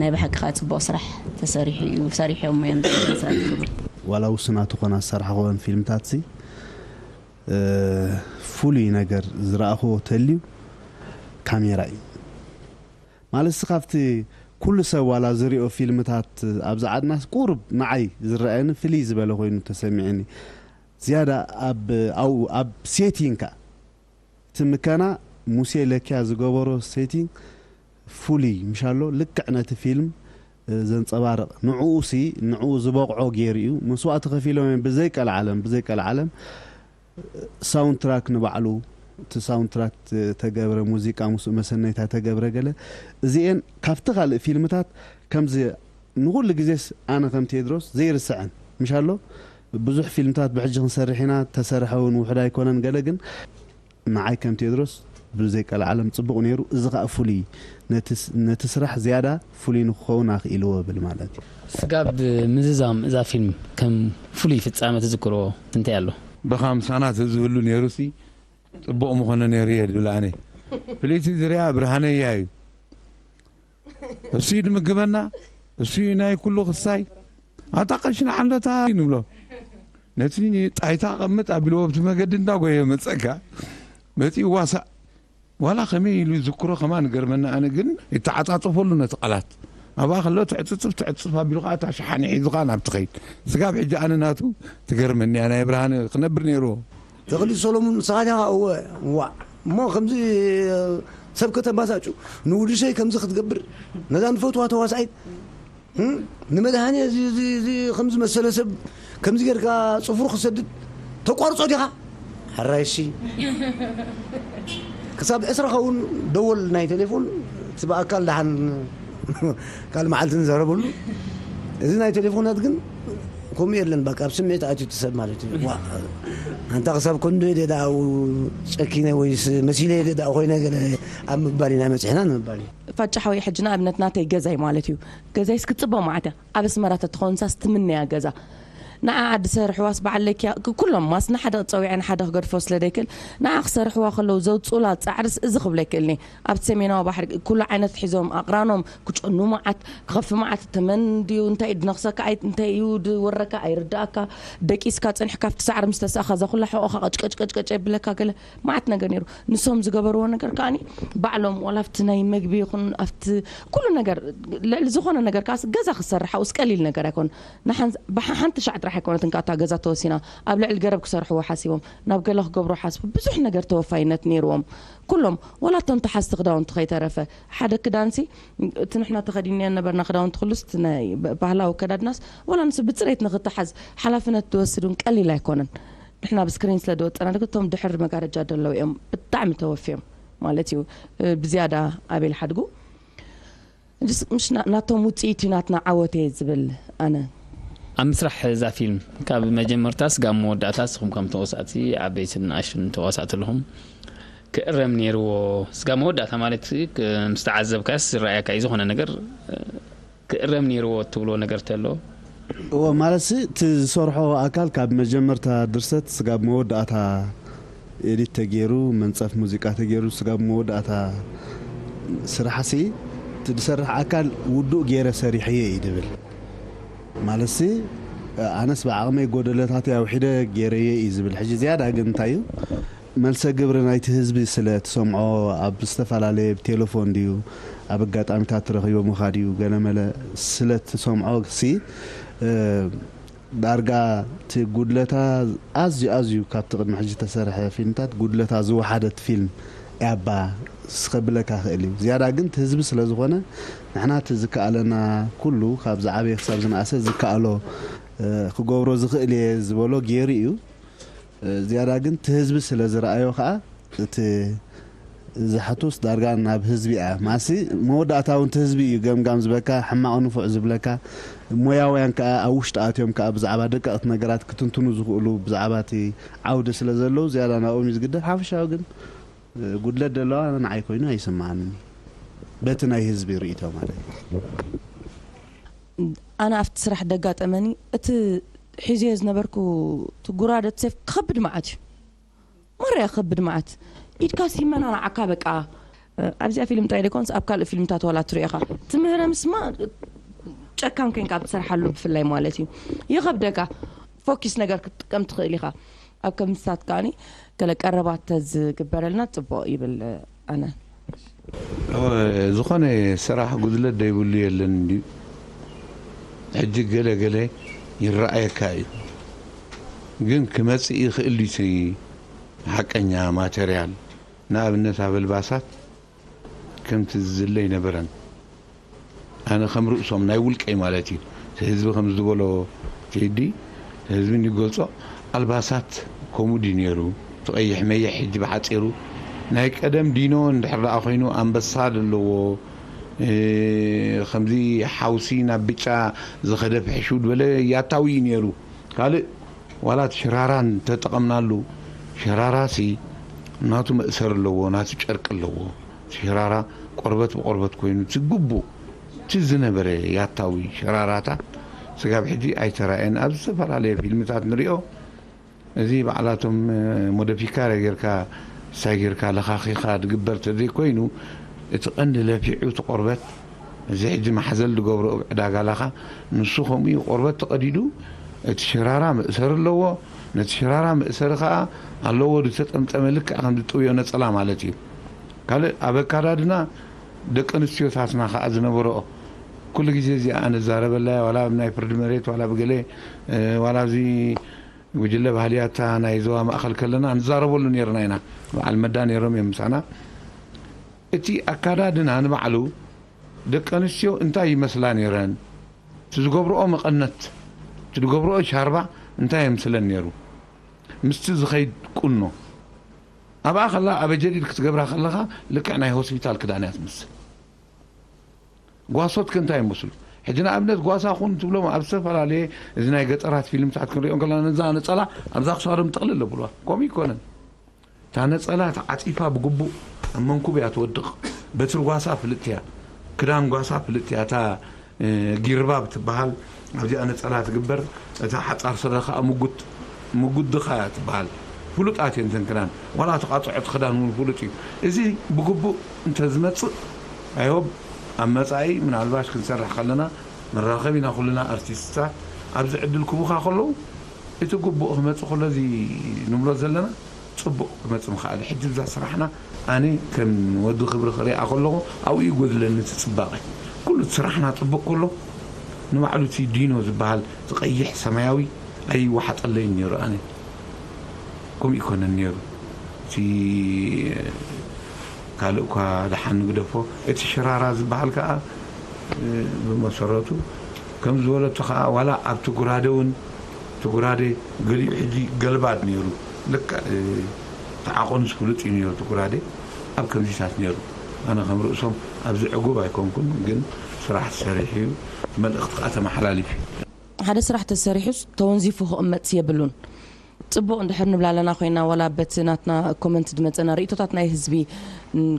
ናይ ብሓቂ ከዓ ፅቡቅ ስራሕ ተሰሪሑ እዩ፣ ሰሪሖም እዮም። ዋላ ውስናት ኮና ዝሰርሓ ከውን ፊልምታት ሲ ፍሉይ ነገር ዝረኣኽዎ ተልዩ ካሜራ እዩ። ማለት ሲ ካብቲ ኩሉ ሰብ ዋላ ዝሪኦ ፊልምታት ኣብዚ ዓድናስ ቁሩብ ንዓይ ዝረኣየኒ ፍልይ ዝበለ ኮይኑ ተሰሚዕኒ። ዝያዳ ኣብ ኣብኡ ኣብ ሴቲንካ እቲ ምከና ሙሴ ለኪያ ዝገበሮ ሴቲንግ ፍሉይ ምሻሎ ልክዕ ነቲ ፊልም ዘንፀባርቕ ንዕኡ ሲ ንዕኡ ዝበቕዖ ገይሩ እዩ። መስዋእቲ ከፊሎም እዮም ብዘይ ቀልዓለም ብዘይ ቀልዓለም ሳውንድ ትራክ ንባዕሉ እቲ ሳውንድ ትራክ ተገብረ ሙዚቃ ምስኡ መሰነይታ ተገብረ ገለ እዚኤን ካብቲ ካልእ ፊልምታት ከምዚ ንኩሉ ግዜስ ኣነ ከም ቴድሮስ ዘይርስዐን ምሻሎ ብዙሕ ፊልምታት ብሕጂ ክንሰርሕ ኢና ተሰርሐ እውን ውሕድ ኣይኮነን ገለ ግን ንዓይ ከም ቴድሮስ ብዘይ ቀልዓለም ፅቡቕ ነይሩ እዚ ከዓ ፍሉይ ነቲ ስራሕ ዝያዳ ፍሉይ ንክኸውን ኣኽኢልዎ ብል ማለት እዩ። ስጋብ ምዝዛም እዛ ፊልም ከም ፍሉይ ፍጻመ ትዝክርዎ እንታይ ኣሎ? ብኻ ምሳና ተዝህሉ ነይሩሲ ጽቡቕ ምኾነ ነይሩ እየ ዝብል ኣነ። ፍልይቲ ዝሪኣ ብርሃነያ እዩ። እሱ እዩ ድምግበና፣ እሱ እዩ ናይ ኩሉ ክሳይ። ኣታ ቀሽና ዓንደታ ንብሎ። ነቲ ጣይታ ቀምጥ ኣቢልዎ ብቲ መገዲ እንዳጎየ መጸካ። መጺኡ ዋሳእ ዋላ ከመይ ኢሉ ይዝክሮ ከማን ገርመኒ ኣነ ግን ይተዓጻጸፈሉ ነቲ ቃላት ኣብኣ ከሎ ትዕጽጽፍ ትዕጽፍ ኣቢሉ ከዓ እታ ሸሓኒ ሒዙ ከዓ ናብ ትኸይድ ስጋብ ሕጂ ኣነ ናቱ ትገርመኒ እያ ናይ ብርሃነ ክነብር ነይርዎ ተኽሊ ሰሎሙን ንስኻ ዲኻ እወ ዋዕ እሞ ከምዚ ሰብ ከተባሳጩ ንውድሸይ ከምዚ ክትገብር ነዛ ንፈትዋ ተዋሳኢት ንመድሃኔ እዚ እዚ እዚ ከም ዝመሰለ ሰብ ከምዚ ጌርካ ጽፍሩ ክሰድድ ተቋርጾ ዲኻ? ሕራይ እሺ። ክሳብ ዕስራ ኸውን ደወል ናይ ቴሌፎን እቲ ብኣካል ደሓን ካል መዓልቲ ንዘረበሉ እዚ ናይ ቴሌፎናት ግን ከምኡ የለን በቃ ኣብ ስምዒት ኣትዩ እቲ ሰብ ማለት እዩ ዋ ኣንታ ክሳብ ኮንዶ የደ ደኣ ጨኪነ ወይስ መሲለ የደ ደኣ ኮይነ ገለ ኣብ ምባል ኢና መፅሕና ንምባል እዩ ፋጫ ሓወይ ሕጂ ንኣብነት ናተይ ገዛይ ማለት እዩ ገዛይስ ክትፅበ መዓት እያ ኣብ ኣስመራ ተትኸውንሳስ ትምነያ ገዛ ንዓ ዓዲ ሰርሕዋስ በዓል ለኪያ ኩሎም ማስ ንሓደ ክፀዊዐ ንሓደ ክገድፎ ስለ ደይክእል ንዓ ክሰርሕዋ ከለዉ ዘውፅኡላ ፃዕርስ እዚ ክብለ ይክእልኒ ኣብቲ ሰሜናዊ ባሕሪ ኩሉ ዓይነት ሒዞም ኣቕራኖም ክጨኑ መዓት ክኸፊ መዓት ተመን ድዩ እንታይ ድነኽሰካ እንታይ እዩ ድወረካ ኣይርዳእካ ደቂስካ ፀኒሕካ ኣብቲ ሳዕሪ ምስ ተሳእኻ እዛ ኩላ ሕቆኻ ቀጭቀጭቀጭቀጭ የብለካ ገለ መዓት ነገር ነይሩ ንሶም ዝገበርዎ ነገር ከዓኒ ባዕሎም ዋላ ኣብቲ ናይ መግቢ ይኹን ኣብቲ ኩሉ ነገር ልዕሊ ዝኾነ ነገር ከዓስ ገዛ ክሰርሕ ኣብኡስ ቀሊል ነገር ኣይኮን ንሓንቲ ሻዕ ጥራሕ ኣይኮነትን ከዓታ ገዛ ተወሲና ኣብ ልዕሊ ገረብ ክሰርሕዎ ሓሲቦም ናብ ገለ ክገብሩ ሓስቡ ብዙሕ ነገር ተወፋይነት ነይርዎም ኩሎም ዋላ እቶም ተሓዝቲ ክዳውንቲ ከይተረፈ ሓደ ክዳንሲ እቲ ንሕና ተኸዲንያ ነበርና ክዳውንቲ ኩሉስ ባህላዊ ከዳድናስ ዋላ ንሱ ብፅሬት ንክተሓዝ ሓላፍነት ትወስድ እውን ቀሊል ኣይኮነን ንሕና ኣብ ስክሪን ስለ ዝወፀና ደግ እቶም ድሕሪ መጋረጃ ደለው እዮም ብጣዕሚ ተወፍዮም ማለት እዩ ብዝያዳ ኣቤል ሓድጉ ናቶም ውፅኢት እዩ ናትና ዓወት እየ ዝብል ኣነ ኣብ ምስራሕ እዛ ፊልም ካብ መጀመርታ ስጋብ መወዳእታ ንስኹም ከም ተዋሳእቲ ዓበይትን ንኣሽቱን ተዋሳእቲ ኣለኹም ክእረም ነይርዎ ስጋብ መወዳእታ ማለት ምስ ተዓዘብካስ ዝረኣየካ እዩ ዝኾነ ነገር ክእረም ነይርዎ እትብሎ ነገር ተሎ እዎ ማለትሲ እቲ ዝሰርሖ ኣካል ካብ መጀመርታ ድርሰት ስጋብ መወዳእታ ኤዲት ተገይሩ መንፀፍ ሙዚቃ ተገይሩ ስጋብ መወዳእታ ስራሕ ሲ እቲ ዝሰርሕ ኣካል ውዱእ ገይረ ሰሪሐየ እዩ ድብል ማለትሲ ኣነስ ብዓቕመይ ጎደለታት ኣውሒደ ገይረየ እዩ ዝብል ሕጂ ዝያዳ ግን እንታይ እዩ መልሰ ግብሪ ናይቲ ህዝቢ ስለ ትሰምዖ ኣብ ዝተፈላለየ ብቴሌፎን ድዩ ኣብ ኣጋጣሚታት ረኺቦምኻ ድዩ ገለመለ ስለ ትሰምዖ ሲ ዳርጋ እቲ ጉድለታ ኣዝዩ ኣዝዩ ካብቲ ቅድሚ ሕጂ ተሰርሐ ፊልምታት ጉድለታ ዝወሓደት ፊልም ያባ ስኸብለካ ክእል እዩ። ዝያዳ ግን እቲ ህዝቢ ስለ ዝኾነ ንሕና እቲ ዝከኣለና ኩሉ ካብ ዝዓበየ ክሳብ ዝነኣሰ ዝከኣሎ ክገብሮ ዝኽእል እየ ዝበሎ ገይሩ እዩ። ዝያዳ ግን እቲ ህዝቢ ስለ ዝረኣዮ ከዓ እቲ ዝሓቱስ ዳርጋ ናብ ህዝቢ እያ ማሲ መወዳእታ እውን እቲ ህዝቢ እዩ ገምጋም ዝበካ ሕማቕ ንፉዕ ዝብለካ። ሞያውያን ከዓ ኣብ ውሽጢ ኣትዮም ከዓ ብዛዕባ ደቀቕቲ ነገራት ክትንትኑ ዝኽእሉ ብዛዕባ እቲ ዓውዲ ስለ ዘለዉ ዝያዳ ናብኦም እዩ ዝግደፍ። ሓፈሻዊ ግን ጉድለት ዘለዋ ንዓይ ኮይኑ ኣይስምዓንን፣ በቲ ናይ ህዝቢ ርእይቶ ማለት እዩ። ኣነ ኣብቲ ስራሕ ደጋጠመኒ እቲ ሒዝዮ ዝነበርኩ እቲ ጉራደት ሴፍ ከብድ መዓት እዩ። ማርያ ከብድ መዓት ኢድካ ሲመና ንዓካ በቃ ኣብዚኣ ፊልም ጥራይ ደይኮንስ ኣብ ካልእ ፊልምታት ዋላ ትሪኦ ኢኻ ትምህረ ምስማ ጨካን ኮይንካ ኣብ ትሰርሓሉ ብፍላይ ማለት እዩ ይኸብደካ። ፎኪስ ነገር ክትጥቀም ትኽእል ኢኻ። ኣብ ከምስታት ከዓኒ ገለ ቀረባት ተዝግበረልና ጽቡቕ ይብል። ኣነ ዝኾነ ስራሕ ጉድለት ዘይብሉ የለን እንድዩ። ሕጂ ገለ ገለ ይረኣየካ እዩ፣ ግን ክመጽእ ይኽእል ድዩ እቲ ሓቀኛ ማተርያል? ንኣብነት ኣብ ኣልባሳት ከምቲ ዝድለ ኣይነበረን። ኣነ ከም ርእሶም ናይ ውልቀይ ማለት እዩ። እቲ ህዝቢ ከም ዝበሎ ቴዲ፣ እቲ ህዝቢ እንዲገልጾ ኣልባሳት ከምኡ ድዩ ነይሩ? እቲ ቀይሕ መይሕ ሕጂ ብሓጺሩ ናይ ቀደም ዲኖ እንድሕር ደኣ ኮይኑ ኣንበሳ ዘለዎ ከምዚ ሓውሲ ናብ ብጫ ዝኸደ ፍሕሽው ዝበለ ያታዊ እዩ ነይሩ። ካልእ ዋላ እቲ ሽራራ እንተጠቐምናሉ፣ ሽራራሲ ናቱ መእሰሪ ኣለዎ፣ ናቱ ጨርቂ ኣለዎ። እቲ ሽራራ ቆርበት ብቆርበት ኮይኑ እቲ ግቡእ እቲ ዝነበረ ያታዊ ሽራራታት ስጋብ ሕጂ ኣይተራእየን። ኣብ ዝተፈላለየ ፊልምታት ንሪኦ። እዚ ባዕላቶም ሞደፊካረ ጌርካ ሳይ ጌርካ ለኻኺኻ ድግበር ተዘይኮይኑ እቲ ቀንዲ ለፊዑ እቲ ቆርበት እዚ ሕጂ ማሕዘል ድገብሮ ኣብ ዕዳጋ ላኻ ንሱ ከምኡ እዩ ቆርበት ተቐዲዱ እቲ ሽራራ መእሰሪ ኣለዎ ነቲ ሽራራ መእሰሪ ከዓ ኣለዎ ዝተጠምጠመ ልክዕ ከም ዝጥውዮ ነፀላ ማለት እዩ ካልእ ኣብ ኣካዳድና ደቂ ኣንስትዮታትና ከዓ ዝነበረኦ ኩሉ ግዜ እዚኣ ኣነ ዛረበላ ዋላ ኣብ ናይ ፍርዲ መሬት ዋላ ብገለ ዋላ ኣብዚ ጉጅለ ባህልያታ ናይ ዞባ ማእኸል ከለና ንዛረበሉ ነርና ኢና። በዓል መዳ ነይሮም እዮም ምሳና። እቲ ኣካዳድና ንባዕሉ ደቂ ኣንስትዮ እንታይ ይመስላ ነይረን? እቲ ዝገብርኦ መቐነት፣ እቲ ዝገብርኦ ሻርባ እንታይ የምስለን ነይሩ? ምስቲ ዝኸይድ ቁኖ። ኣብኣ ከላ ኣበ ጀዲድ ክትገብራ ከለኻ ልክዕ ናይ ሆስፒታል ክዳን እያ ትመስል። ጓሶት ከ እንታይ ይመስሉ? ሕጂ ንኣብነት ጓሳ ኩን ትብሎም ኣብ ዝተፈላለየ እዚ ናይ ገጠራት ፊልምታት ክንሪኦ ከለና ነዛ ነፀላ ኣብዛ ክሳዶም ጥቕልል ኣብልዋ። ከምኡ ይኮነን። እታ ነፀላ ተዓፂፋ ብግቡእ ኣብ መንኩብ እያ ትወድቕ። በትሪ ጓሳ ፍልጥቲ እያ። ክዳን ጓሳ ፍልጥቲ እያ። እታ ጊርባብ ትበሃል ኣብዚኣ ነፀላ ትግበር። እታ ሓፃር ስረ ከዓ ምጉት ምጉድኻ እያ ትበሃል። ፍሉጣት እየን እተን ክዳን። ዋላ ተቓፅዖ እቲ ክዳን እውን ፍሉጥ እዩ። እዚ ብግቡእ እንተዝመፅእ ኣይሆብ ኣብ መፃኢ ምናልባሽ ክንሰርሕ ከለና ንራኸብ ኢና ኩልና ኣርቲስትታት ኣብዚ ዕድል ክቡኻ ከለዉ እቲ ግቡእ ክመፅእ ከሎ እዚ ንብሎ ዘለና ፅቡቕ ክመፅእ ምኽኣለ ሕጂ ብዛ ስራሕና ኣነ ከም ወዲ ክብሪ ክሪኣ ከለኹ ኣብኡ ይጎድለኒ እቲ ፅባቐ ኩሉ እቲ ስራሕና ፅቡቕ ከሎ ንባዕሉ እቲ ዲኖ ዝበሃል እቲ ቀይሕ ሰማያዊ ኣይወሓጠለይን ነይሩ ኣነ ከምኡ ይኮነን ነይሩ እቲ ካልእ እኳ ደሓን ንግደፎ እቲ ሽራራ ዝበሃል ከዓ ብመሰረቱ ከም ዝበለቶ ከዓ ዋላ ኣብቲ ጉራደ እውን እቲ ጉራደ ገሊኡ ሕጂ ገልባድ ነይሩ ልክዕ ተዓቆኑስ ፍሉጥ እዩ ነይሩ እቲ ጉራደ ኣብ ከምዚታት ነይሩ ኣነ ከም ርእሶም ኣብዚ ዕጉብ ኣይኮንኩን ግን ስራሕ ሰሪሑ እዩ መልእኽቲ ከዓ ተመሓላሊፍ እዩ ሓደ ስራሕ ተሰሪሑስ ተወንዚፉ ክቕመጥስ የብሉን። ፅቡቕ እንድሕር ንብላ ኣለና ኮይና ዋላ በቲ ናትና ኮመንት ዝመፀና ርእቶታት ናይ ህዝቢ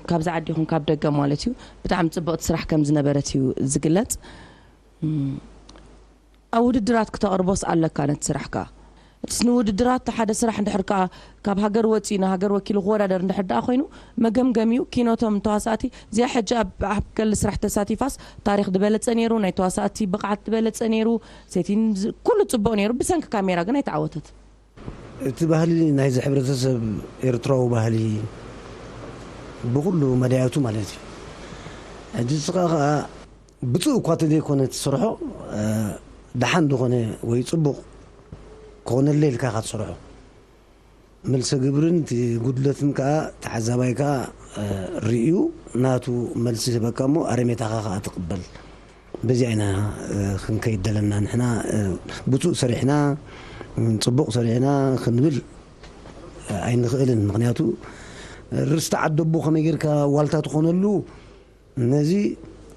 ካብዚ ዓዲ ይኹን ካብ ደገ ማለት እዩ ብጣዕሚ ፅብቕቲ ስራሕ ከም ዝነበረት እዩ ዝግለፅ። ኣብ ውድድራት ክተቕርቦስ ኣለካ ነቲ ስራሕካ። እትስ ንውድድራት ሓደ ስራሕ እንድሕር ከኣ ካብ ሃገር ወፂኡ ንሃገር ወኪሉ ክወዳደር እንድሕር ደኣ ኮይኑ መገምገሚኡ ኪኖቶም ተዋሳእቲ እዚኣ ሕጂ ኣብ ዓብቀሊ ስራሕ ተሳቲፋስ ታሪክ ዝበለፀ ነይሩ ናይ ተዋሳእቲ ብቕዓት ዝበለፀ ነይሩ ሴቲን ኩሉ ፅቡቕ ነይሩ ብሰንኪ ካሜራ ግን ኣይተዓወተት። እቲ ባህሊ ናይዚ ሕብረተሰብ ኤርትራዊ ባህሊ ብኩሉ መዳያቱ ማለት እዩ። ሕጂ ንስኻ ከኣ ብፁእ እኳ ተዘይኮነ ትሰርሖ ደሓን ዝኾነ ወይ ፅቡቕ ክኾነለይ ኢልካ ኢኻ ትሰርሖ። መልሰ ግብርን እቲ ጉድለትን ከኣ ተዓዛባይ ከኣ ርእዩ ናቱ መልሲ ህበካ እሞ ኣረሜታኻ ከዓ ትቕበል። በዚኣ ኢና ክንከይድ ዘለና። ንሕና ብፁእ ሰሪሕና፣ ፅቡቕ ሰሪሕና ክንብል ኣይንኽእልን። ምክንያቱ ርስቲ ዓደቦ ከመይ ጌርካ ዋልታ ትኾነሉ፣ ነዚ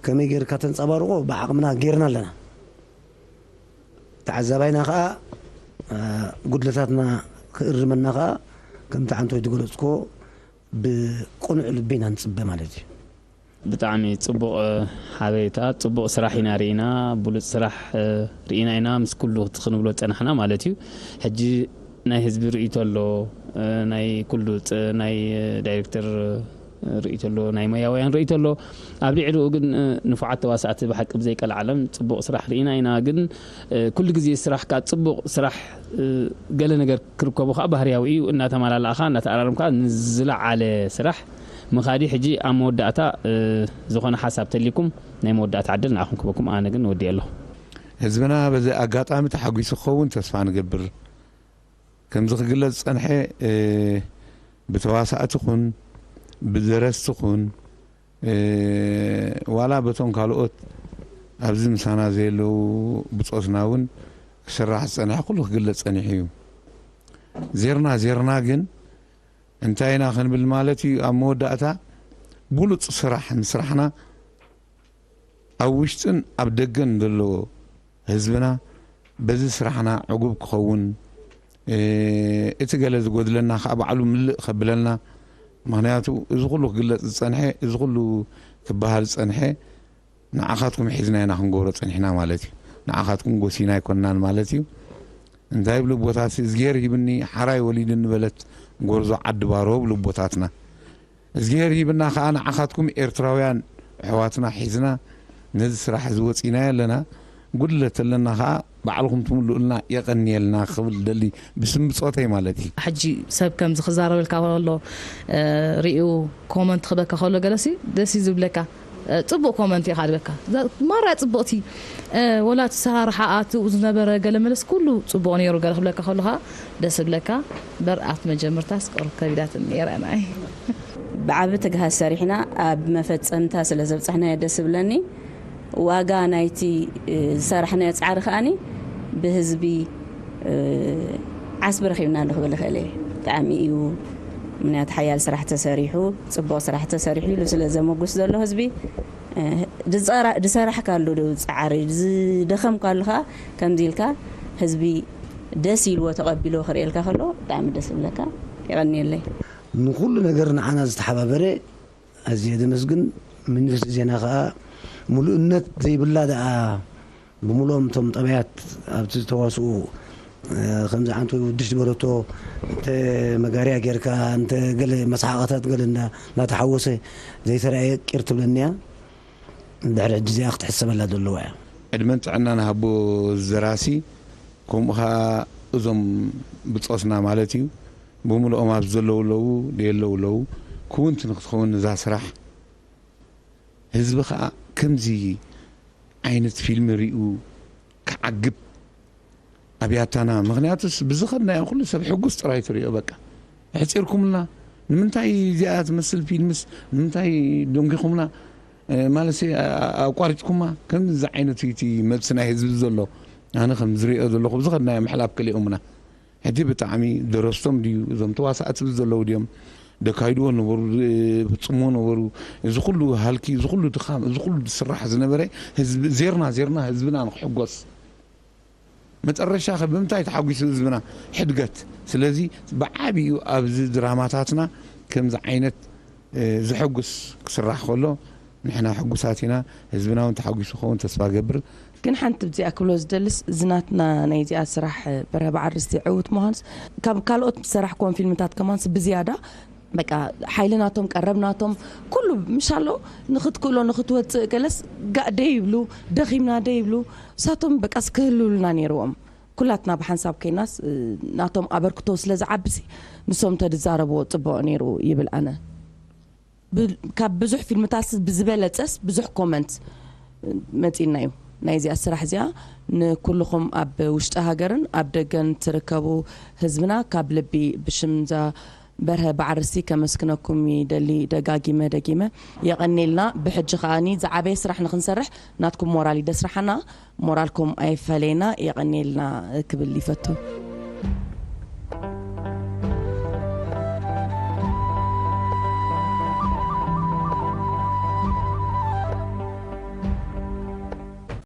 ከመይ ጌርካ ተንፀባርቆ ብዓቕምና ጌርና ኣለና። ተዓዛባይና ከዓ ጉድለታትና ክእርመና ከዓ ከምቲ ዓንቶይ ዝገለፅኮ ብቁኑዕ ልቢ ኢና ንፅበ ማለት እዩ። ብጣዕሚ ፅቡቕ ሓበሬታ፣ ፅቡቕ ስራሕ ኢና ርኢና፣ ብሉፅ ስራሕ ርኢና ኢና ምስ ኩሉ ክንብሎ ዝፀናሕና ማለት እዩ። ሕጂ ናይ ህዝቢ ርእይቶ ኣሎ፣ ናይ ኩሉ ናይ ዳይሬክተር ርእይቶ ኣሎ፣ ናይ ሞያውያን ርእይቶ ኣሎ። ኣብ ልዕሊኡ ግን ንፉዓት ተዋሳእቲ ብሓቂ ብዘይቀልዓለም ፅቡቕ ስራሕ ርኢና ኢና። ግን ኩሉ ግዜ ስራሕካ ፅቡቕ ስራሕ ገለ ነገር ክርከቦ ከዓ ባህርያዊ እዩ። እናተመላላእኻ እናተኣራረምካ ንዝለዓለ ስራሕ ምኻዲ። ሕጂ ኣብ መወዳእታ ዝኾነ ሓሳብ ተልይኩም ናይ መወዳእታ ዕድል ንዓኹም ክበኩም፣ ኣነ ግን ወዲኤ ኣለኹ። ህዝብና በዚ ኣጋጣሚ ተሓጒሱ ክኸውን ተስፋ ንገብር። ከምዚ ክግለጽ ዝጸንሐ ብተዋሳእቲ ኹን ብደረስቲ ኹን ዋላ በቶም ካልኦት ኣብዚ ምሳና ዘየለዉ ብጾትና እውን ክስራሕ ዝጸንሐ ኩሉ ክግለጽ ጸኒሑ እዩ። ዜርና ዜርና ግን እንታይ ኢና ክንብል ማለት እዩ? ኣብ መወዳእታ ብሉጽ ስራሕ ምስራሕና ኣብ ውሽጥን ኣብ ደገን ዘሎ ህዝብና በዚ ስራሕና ዕጉብ ክኸውን፣ እቲ ገለ ዝጎድለና ከዓ ባዕሉ ምልእ ከብለና። ምኽንያቱ እዚ ኩሉ ክግለፅ ዝፀንሐ፣ እዚ ኩሉ ክበሃል ዝፀንሐ ንዓኻትኩም ሒዝና ኢና ክንገብሮ ፀኒሕና ማለት እዩ። ንዓኻትኩም ጎሲና ኣይኮንናን ማለት እዩ። እንታይ ይብሉ ኣቦታት፣ እዝጌር ሂብኒ ሓራይ ወሊድኒ በለት ጎርዞ ዓዲ ባሮ ብሉ ኣቦታትና። እዝጌር ሂብና ከኣ ንዓኻትኩም ኤርትራውያን ኣሕዋትና ሒዝና ነዚ ስራሕ እዚ ወጺናዮ ኣለና። ጉድለት ኣለና ከኣ ባዕልኹም ትምልኡልና የቐንየልና ክብል ደሊ ብስም ብጾተይ ማለት እዩ። ሕጂ ሰብ ከምዚ ክዛረበልካ ከሎ እ፣ ሪኡ ኮመንት ክበካ ከሎ ገለሲ ደስ እዩ ዝብለካ። እ፣ ጽቡቕ ኮመንት ኢኻ ዝበካ። እዛ ማራ ጽቡቕቲ እ፣ ወላ እቲ ሰራርሓ ኣትኡ ዝነበረ ገለ መለስ ኩሉ ጽቡቕ ነይሩ ገለ ክብለካ ከሎ ከኣ ደስ ዝብለካ። በር ኣብቲ መጀመርታስ ቅሩብ ከቢዳትኒ ነይራ ናይ ብዓቢ ትግሃት ሰሪሕና ኣብ መፈጸምታ ስለ ዘብጻሕናዮ ደስ ዝብለኒ። ዋጋ ናይቲ ዝሰራሕናዮ ጻዕሪ ከኣኒ ብህዝቢ ዓስቢ ረኺብናሉ ክብል እኽእል እየ። ብጣዕሚ እዩ ምኽንያቱ ሓያል ስራሕ ተሰሪሑ፣ ጽቡቕ ስራሕ ተሰሪሑ ኢሉ ስለ ዘመጉስ ዘሎ ህዝቢ ዝሰራሕካሉ ጻዕሪ ዝደኸምካሉ ከኣ ከምዚ ኢልካ ህዝቢ ደስ ኢልዎ ተቐቢልዎ ክርእየልካ ከሎ ብጣዕሚ ደስ ይብለካ። የቐንየለይ። ንኹሉ ነገር ንዓና ዝተሓባበረ ኣዝየ ዘመስግን። ሚኒስትሪ ዜና ከኣ ምሉእነት ዘይብላ ደኣ ብምሉኦም እቶም ጠባያት ኣብቲ ዝተዋስኡ ከምዚ ዓንቶ ውድሽ ዝበለቶ እንተ መጋርያ ጌርካ እንተ ገለ መስሓቕታት ገለ እናተሓወሰ ዘይተረኣየ ቂር ትብለኒ እያ። ድሕሪ ሕጂ እዚኣ ክትሕሰበላ ዘለዋ እያ። ዕድመን ጥዕናን ሃቦ ዝደራሲ ከምኡ ኸዓ እዞም ብጾትና ማለት እዩ ብምልኦም ኣብዚ ዘለዉ ኣለዉ ደየለዉ ኣለዉ ክውንቲ ንክትኸውን እዛ ስራሕ ህዝቢ ከዓ ከምዚ ዓይነት ፊልሚ ሪኡ ክዓግብ ኣብያታና ምክንያቱስ ብዝኸድናዮ ኩሉ ሰብ ሕጉስ ጥራይ ትሪኦ በቃ ሕፂርኩምልና ንምንታይ እዚኣ ትመስል ፊልምስ ንምንታይ ደንጊኹምና ማለት ኣቋሪፅኩማ ከምዚ ዓይነት እቲ መልሲ ናይ ህዝቢ ዘሎ ኣነ ከም ዝሪኦ ዘለኹ ብዝኸድናዮ ምሕላፍ ከሊኦምና ሕጂ ብጣዕሚ ደረስቶም ድዩ እዞም ተዋሳእቲ ዘለዉ ድዮም ደካይድዎ ነበሩ ፍፅምዎ ነበሩ እዚ ኩሉ ሃልኪ እዚ ኩሉ ድኻም እዚ ኩሉ ዝስራሕ ዝነበረ ህዝቢ ዜርና ዜርና ህዝብና ንክሕጎስ መጠረሻ ከ ብምንታይ ተሓጒሱ ህዝብና ሕድገት ስለዚ ብዓብዩ ኣብዚ ድራማታትና ከምዚ ዓይነት ዝሐጉስ ክስራሕ ከሎ ንሕና ሕጉሳት ኢና ህዝብና እውን ተሓጒሱ ክኸውን ተስፋ ገብር ግን ሓንቲ ብዚኣ ክብሎ ዝደልስ እዚ ናትና ናይ እዚኣ ስራሕ በርሀ በዓል ርስቲ ዕውት ምዃንስ ካብ ካልኦት ዝሰራሕኮም ፊልምታት ከማንስ ብዝያዳ በቃ ሓይሊ ናቶም ቀረብ ናቶም ኩሉ ምሻሎ ንክትክእሎ ንክትወፅእ ገለስ ጋእ ደይብሉ ደኺምና ደይብሉ ሳቶም በቃስ ክህልውልና ነይርዎም ኩላትና ብሓንሳብ ኮይናስ ናቶም ኣበርክቶ ስለ ዝዓብሲ ንሶም ተድዛረብዎ ፅቡቅ ነይሩ ይብል ኣነ ካብ ብዙሕ ፊልምታትስ ብዝበለፀስ ብዙሕ ኮመንት መፂና እዩ ናይዚኣ ስራሕ እዚኣ ንኩልኹም ኣብ ውሽጢ ሃገርን ኣብ ደገን ትርከቡ ህዝብና ካብ ልቢ ብሽምዛ በርሀ ባዕርሲ ከመስግነኩም ይደሊ ደጋጊመ ደጊመ። የቐኔልና። ብሕጂ ከኣኒ ዝዓበየ ስራሕ ንክንሰርሕ ናትኩም ሞራል ይደስርሓና። ሞራልኩም ኣይፈለየና። የቐኔልና ክብል ይፈቱ።